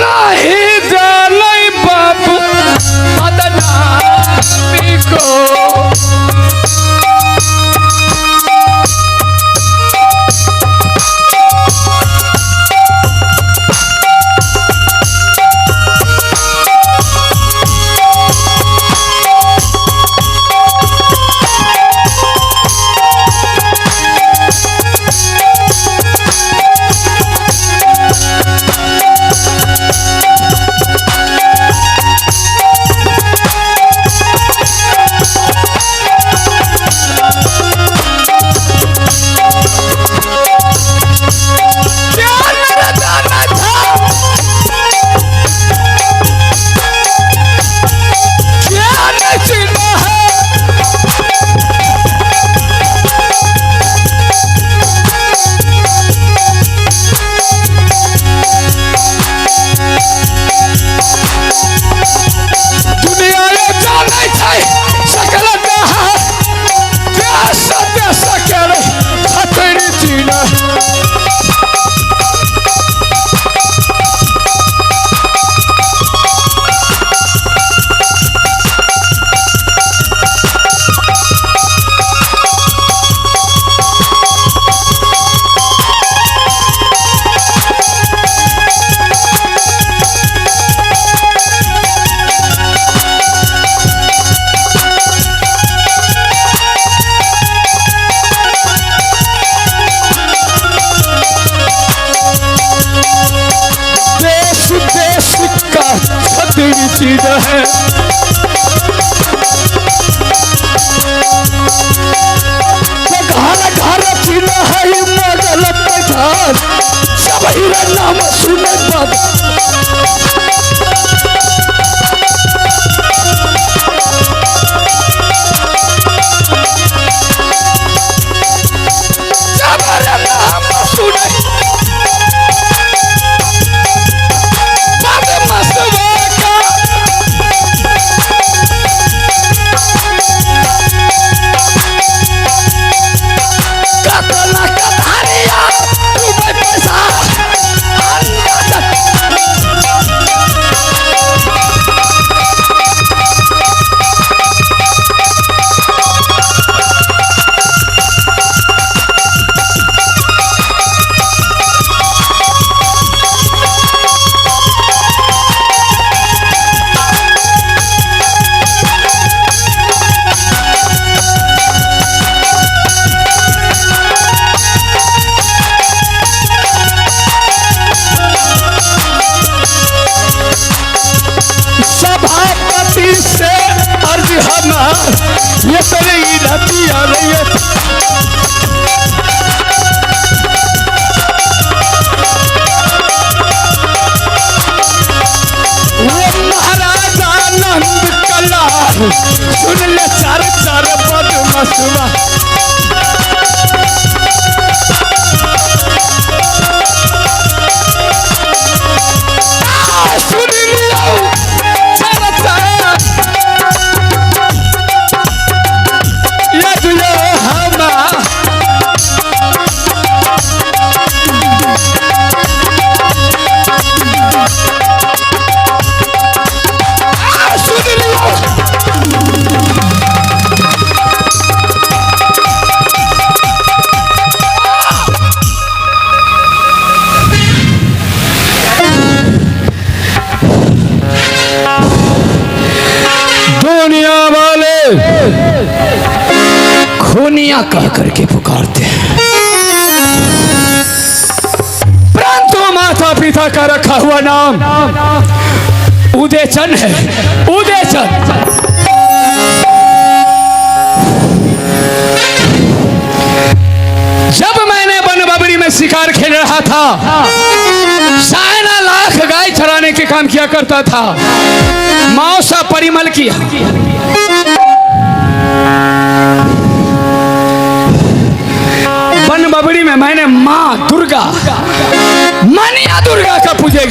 नहीं जाने बाप बदनामी को। क्या मेरा जाना था, क्या नचना है। दुनिया ये जानै छै सकल जहां, देश देश के छतरी चीना। देश देश का छतरी चीज है। घर घर चीन है मगल पठान, सब हीरा नाम सुने बद। सब हीरा नाम सुने बदमस्तवा का। कतला कधारिया रुपए पैसा अंदाजा। सभापति से अर्ज हमार, ये तेरी रतिया रही है। वो महाराजा नंद कला सुन ले चार चार बदमसवा। सुन लियो चार चार ये दुनिया हमा। सुन लियो दुनिया वाले खूनिया कह करके पुकारते हैं, परंतु माता पिता का रखा हुआ नाम उदयचंद है। उदयचंद जब मैंने बनबबरी में शिकार खेल रहा था, सायना लाख गाय चराने के काम किया करता था, मौसा परिमल किया। बनबबरी में मैंने माँ दुर्गा, मनिया दुर्गा का पूजा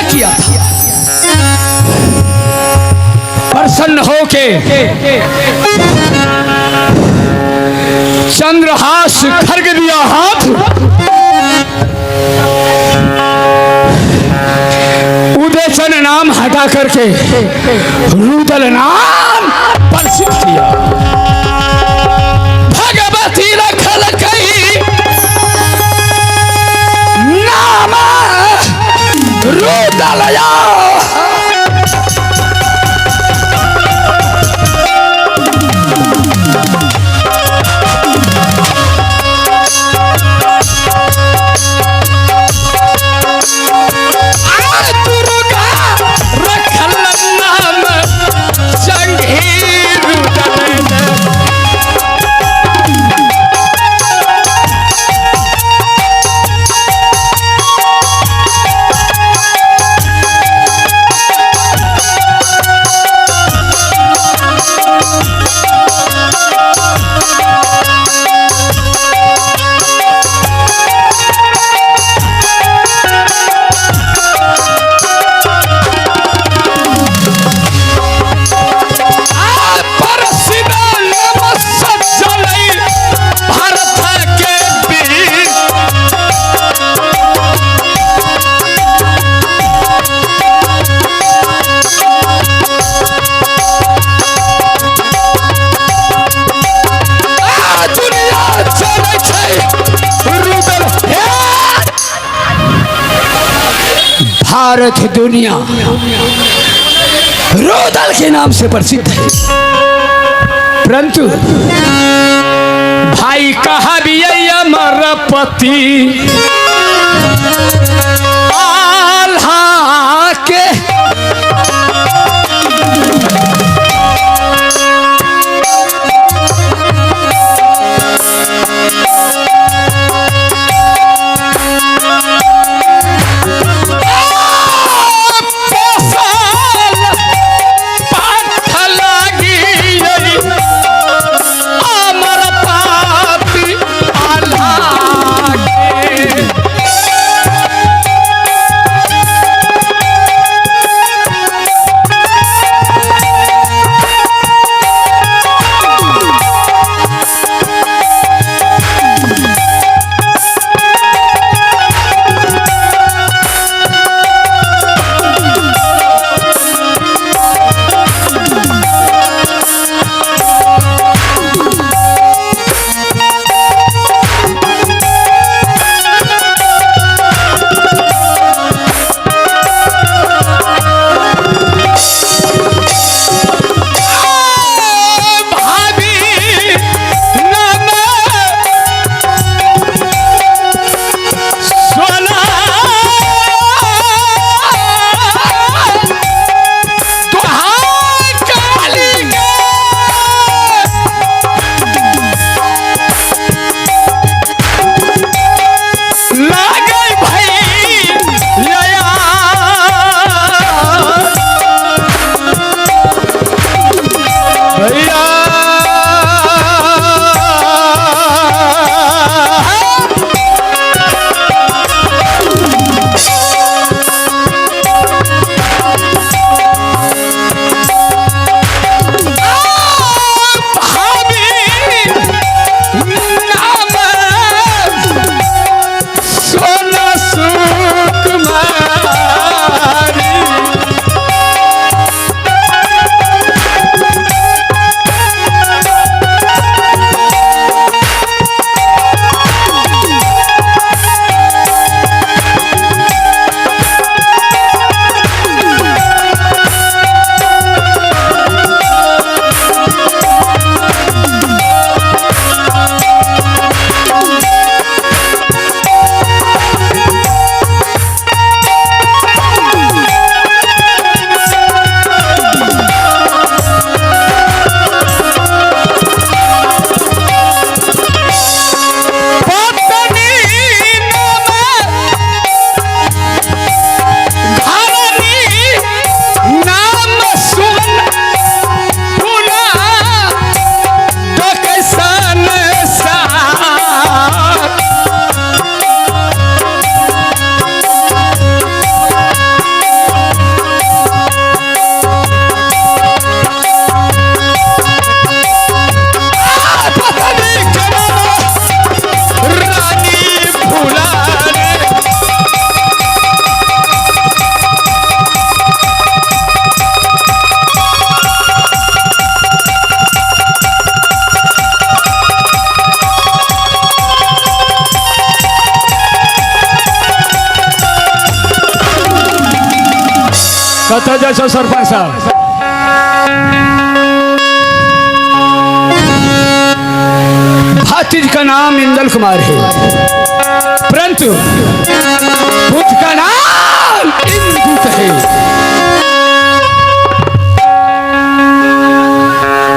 किया था। प्रसन्न होके चंद्रहास खर्ग दिया हाथ। नाम हटा करके रुदल नाम प्रसिद्ध किया। भगवती रखल कई नाम रुदलया। दुर्गा रखल नाम संगी रुदल। प्रसिद्ध नमः चलै भारत के वीर। आ दुनिया चलै छै रुदल। हे भारत दुनिया रुदल के नाम से प्रसिद्ध है, परंतु भाई कहा भी अमर पति आल्हा के पोसल पाठ लागी अमर पापी आल्हा के। कतऽ जाइ छौ सरपंच साहब? भातिज का नाम इंदल कुमार है, परंतु पुत्र का नाम इंदुत है।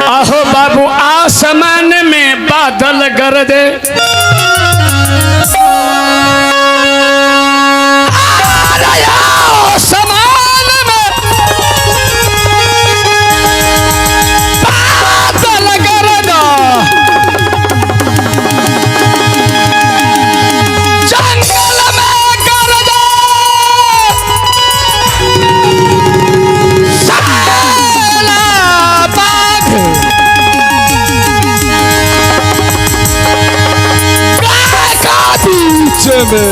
आहो बाबू, आसमान में बादल गरजे, आसमान में बादल गरजा, जंगल में गरजा, साला बाघ गाय का बीच में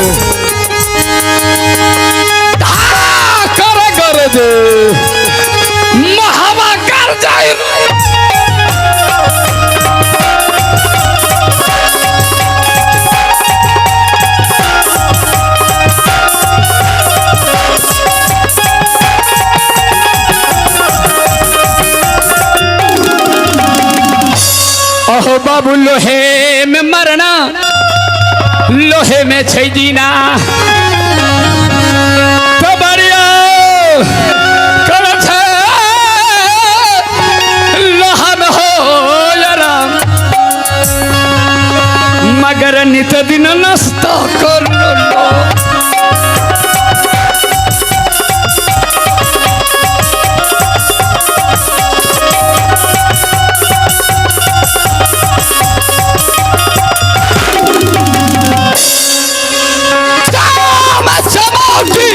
कर गरजे, महवा कर जाए। अहो बाबू, लोहे में मरना, लोहे में छै जीना। तबरिया कर छै लोहा में हो आराम, मगर नित दिन नाश्ता कर लो। जाम चमौटी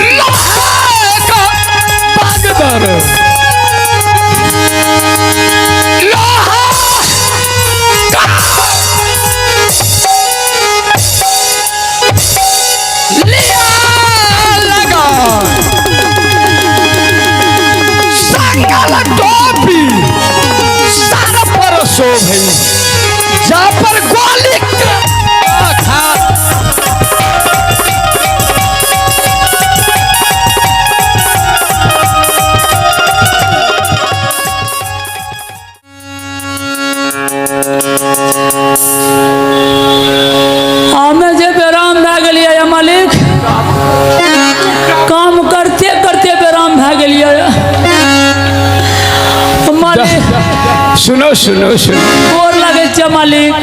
लोहे का बागदर, लोहा का लिया लगा, संगल टोपी सर पर शोभे, जा पर गोली खा। हमे जे बेराम भए गेलियै या मालिक, काम करते करते बेराम भए गेलियै मालिक। सुनो सुनो सुनो, गोर लगै छै मालिक।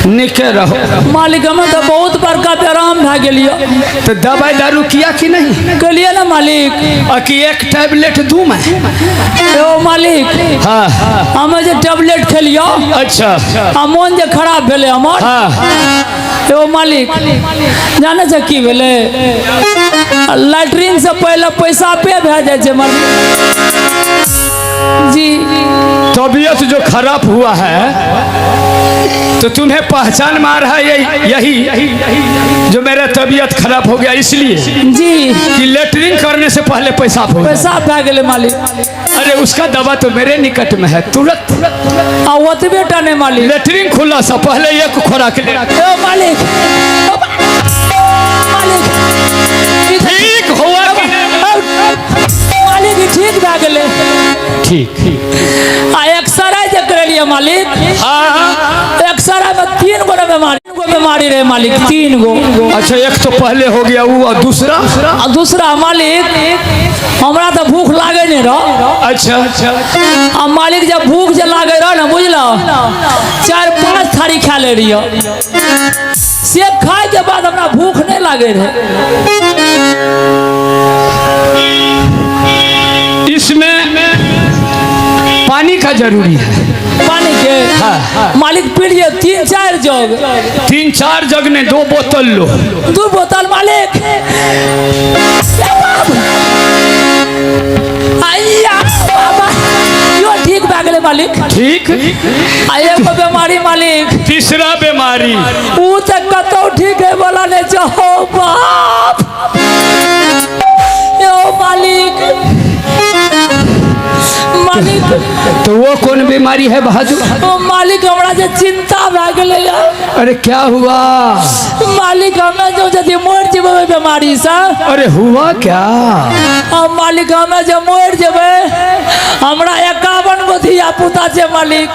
निके रहो मालिक, हमे तऽ बहुत बड़का बेराम भए गेलियै। तो दवाई दारू किया कि नहीं? गेलियै ने मालिक। आ कि एक टैबलेट दू मैं? एगो मालिक, हाँ। हमे जे टैबलेट खेलियौ अच्छा। आ मोन जे खराब भेलै हमर। हाँ। एगो मालिक, जानै छै की भेलै? लैट्रिन से पहिले पैसा पे भए जाइ छै मालिक जी। तबीयत जो खराब हुआ है तो तुम्हें पहचान में आ रहा है यही जो मेरा तबीयत खराब हो गया इसलिए जी कि लेटरिन करने से पहले पेशाब हो गया। पैसा भए गेलै मालिक। अरे उसका दवा तो मेरे निकट में है, तुरंत। आ ओतबे टा नहि मालिक, लेटरिन खुला सा पहले एक खुराक ले। ए मालिक, ओ मालिक, ई तऽ- ठीक हुआ कि नहीं? मालिक, ई ठीक भए गेलै। ठीक। आ एक्सरे जे करेलियै मालिक, हाँ। एक्सरे में तीन गो बीमारी, तीन गो बीमारी रहे मालिक, तीन गो। अच्छा, एक तो पहले हो गया वो और दूसरा? आ दूसरा मालिक, हमरा तऽ भूख लागे नहि रह। अच्छा अच्छा। आ मालिक, जब भूख जे लागे रह ने, बुझल, चारि पाँच थारी खा ले रहियो, से खाय के बाद हमरा भूख नहीं लागे रहे। इसमें पानी का जरूरी है। पानी के? हाँ। मालिक, पी लिए तीन चार जग। तीन चार जग ने, दो बोतल लो। दू बोतल मालिक। ए बाप! आइया बाबा, यो ठीक भए गेलै मालिक। ठीक। आ एगो बीमारी मालिक। तीसरा बीमारी। ऊ तऽ कतौ ठीक है वाला नहि छै। हो बाप, यो मालिक, मालिक। तो वो कौन बीमारी है बहादुर? ओ मालिक, हमरा जे चिंता भए गेलै। अरे, क्या हुआ? मालिक, मालिक, हमे जो यदि मरि जेबै ओहि बीमारी से। अरे हुआ क्या? हम मालिक, हमे जे मरि जेबै, हमरा 51 गो धिया पुता छै मालिक,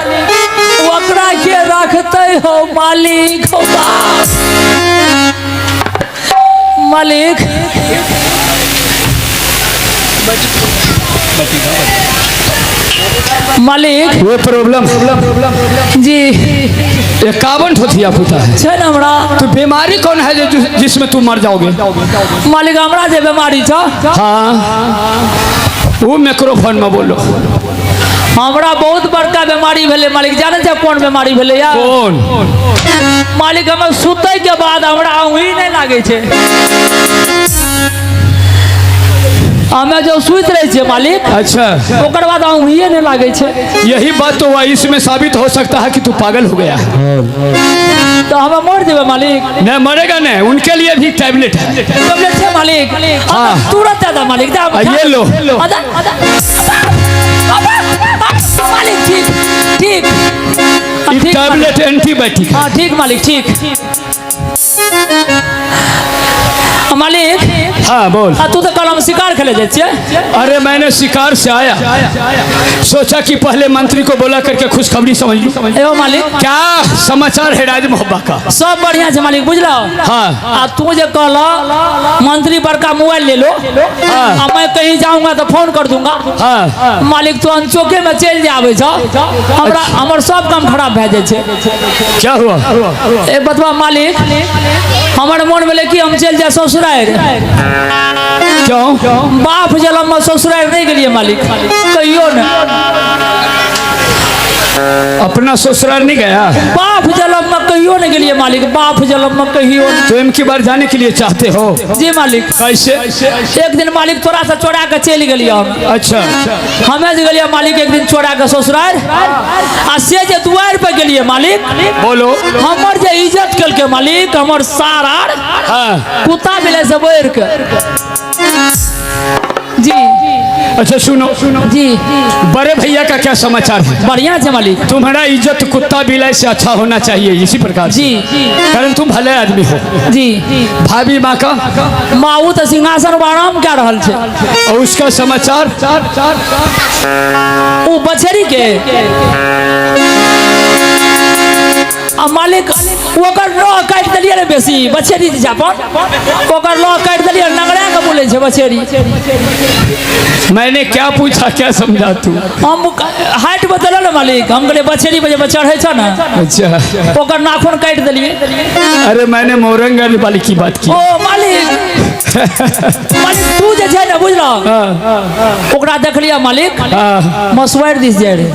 ओकरा के रखतै हो मालिक? हो बाप मालिक, मालिक वो प्रॉब्लम जी 51 ठो धिया पुता है छै ने हमरा। तो बीमारी कौन है जो जिसमें तुम मर जाओगे? मालिक, हमरा जे बीमारी छ। हाँ, वो माइक्रोफोन में बोलो। हमरा बहुत बड़का बीमारी भेलै मालिक। जानै छै कोन बीमारी भेलै या? कौन? मालिक, हमर सुतै के बाद हमरा औंघी नहि लागै छै। हमे जो सुति रहै छियै मालिक, अच्छा, ओकर बाद औंघिए नहि लागै छै। यही बात तो हुआ, इसमें साबित हो सकता है कि तू पागल हो गया है। तऽ हमे मरि जेबै मालिक? नहीं, मरेगा नहीं, उनके लिए भी टैबलेट है। टैबलेट छै मालिक? हाँ। तुरंत दे दे मालिक, दे। आ, ये लो। आ, दे, आ, दे। मालिक, ठीक ठीक। हाँ, ये ठीक मालिक। टैबलेट एंटीबायोटिक है। हाँ, ठीक मालिक, ठीक मालिक। हाँ, बोल। आ तू तऽ कल हम शिकार खेले जाइ छियै। अरे, मैंने शिकार से आया, सोचा कि पहले मंत्री को बोला करके खुशखबरी समझ लूं। एगो मालिक। क्या समाचार है राज मोहब्बा का? सब बढ़िया छै मालिक, बुझलो? हाँ। आ तू जे कहल मंत्री बड़का मोबाइल ले लो, हाँ। आ मैं कहीं जाऊंगा तो फोन कर दूंगा। हाँ। मालिक, तू अनचोके में चलि जाबै छ, हमरा हमर सब काम खराब भए जाइ छै। क्या हुआ? ए बतबा मालिक, हमर मोन भेलै कि हम चलि जाए ससुरारि। क्यों? बाप जनम में ससुरारि नहि गेलियै मालिक, कहियो ने। अपना ससुराल नहीं गया? बाप जनम में कहियो नहीं गेलियै मालिक, बाप जनम में कहियो नहि। तो इनकी बार जाने के लिए चाहते हो? जी मालिक। कैसे? एक दिन मालिक तोरा से चोरा के चलि गेलियै हम। अच्छा। हमे जे गेलियै मालिक एक दिन चोरा के ससुरारि, आ से जे दुआरि पर गेलियै मालिक, बोलो। हमर जे इज्जत केलकै मालिक, हमर सार आर कुत्ता मिले से बढ़ि के जी। अच्छा, सुनो सुनो। जी। बड़े भैया का क्या समाचार है? बढ़िया छै मालिक। तुम्हारा इज्जत कुत्ता बिलाई से अच्छा होना चाहिए, इसी प्रकार से। जी। कारण तुम भले आदमी हो। जी। भाभी माँ का? माँ ओ तऽ सिंहासन पर आराम कए रहल छै। और उसका समाचार? ओ बछेरी के आ मालिक, ओकर नह काटि देलियै रे बेसी। बछेरी जे छै अपन, ओकर नह काटि देलियै, नंगरा के बोलै छै बछेरी। मैंने क्या पूछा, क्या समझा तू? हम हाइट बतल ने मालिक, हम कहलियै बछेरी पर जे चढ़ै छ ने, ओकर नाखून काटि देलियै। अरे, मैंने मोरंगल वाली की बात की। ओ मालिक, मालिक, तू जे छै ने, बुझल, ओकरा देखलियै मालिक, मसुआरि दिस जाइ रहै।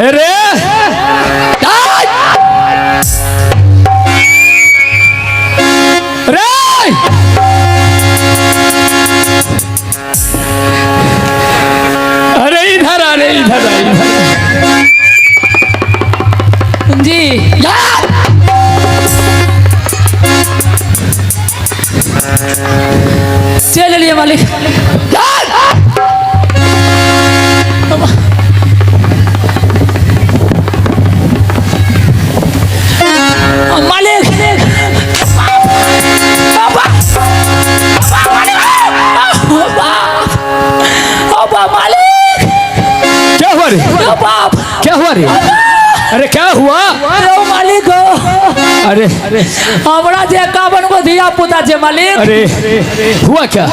अरे आय! रे, अरे इधर आ रे, इधर आ, इधर। जी। या! चलि एलियै मालिक। या! मालिक, बाबा, बाबा, मालिक। क्या हुआ रे? ओ बाप। क्या हुआ रे? अरे, क्या हुआ? ओ मालिक हो। अरे। हमरा जे 51 गो धिया पुता छै मालिक। अरे, हुआ क्या?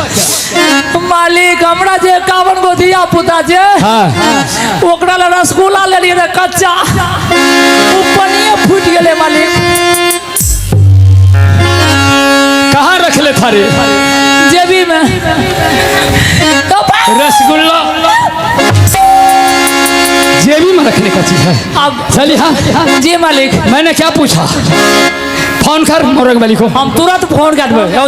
मालिक, हमरा जे 51 गो धिया पुता छै, ओकरा लए रसगुल्ला लेलियै रहे कच्चा, ओ पनिये फूटि गेलै मालिक। कहाँ रख ले था रे? जेबी में। रसगुल्ला जेबी में रखने का चीज है? अब चलिए। हाँ। जी मालिक। मैंने क्या पूछा? फोन कर मोरंग वाली को। हम तुरंत फोन कर देबै।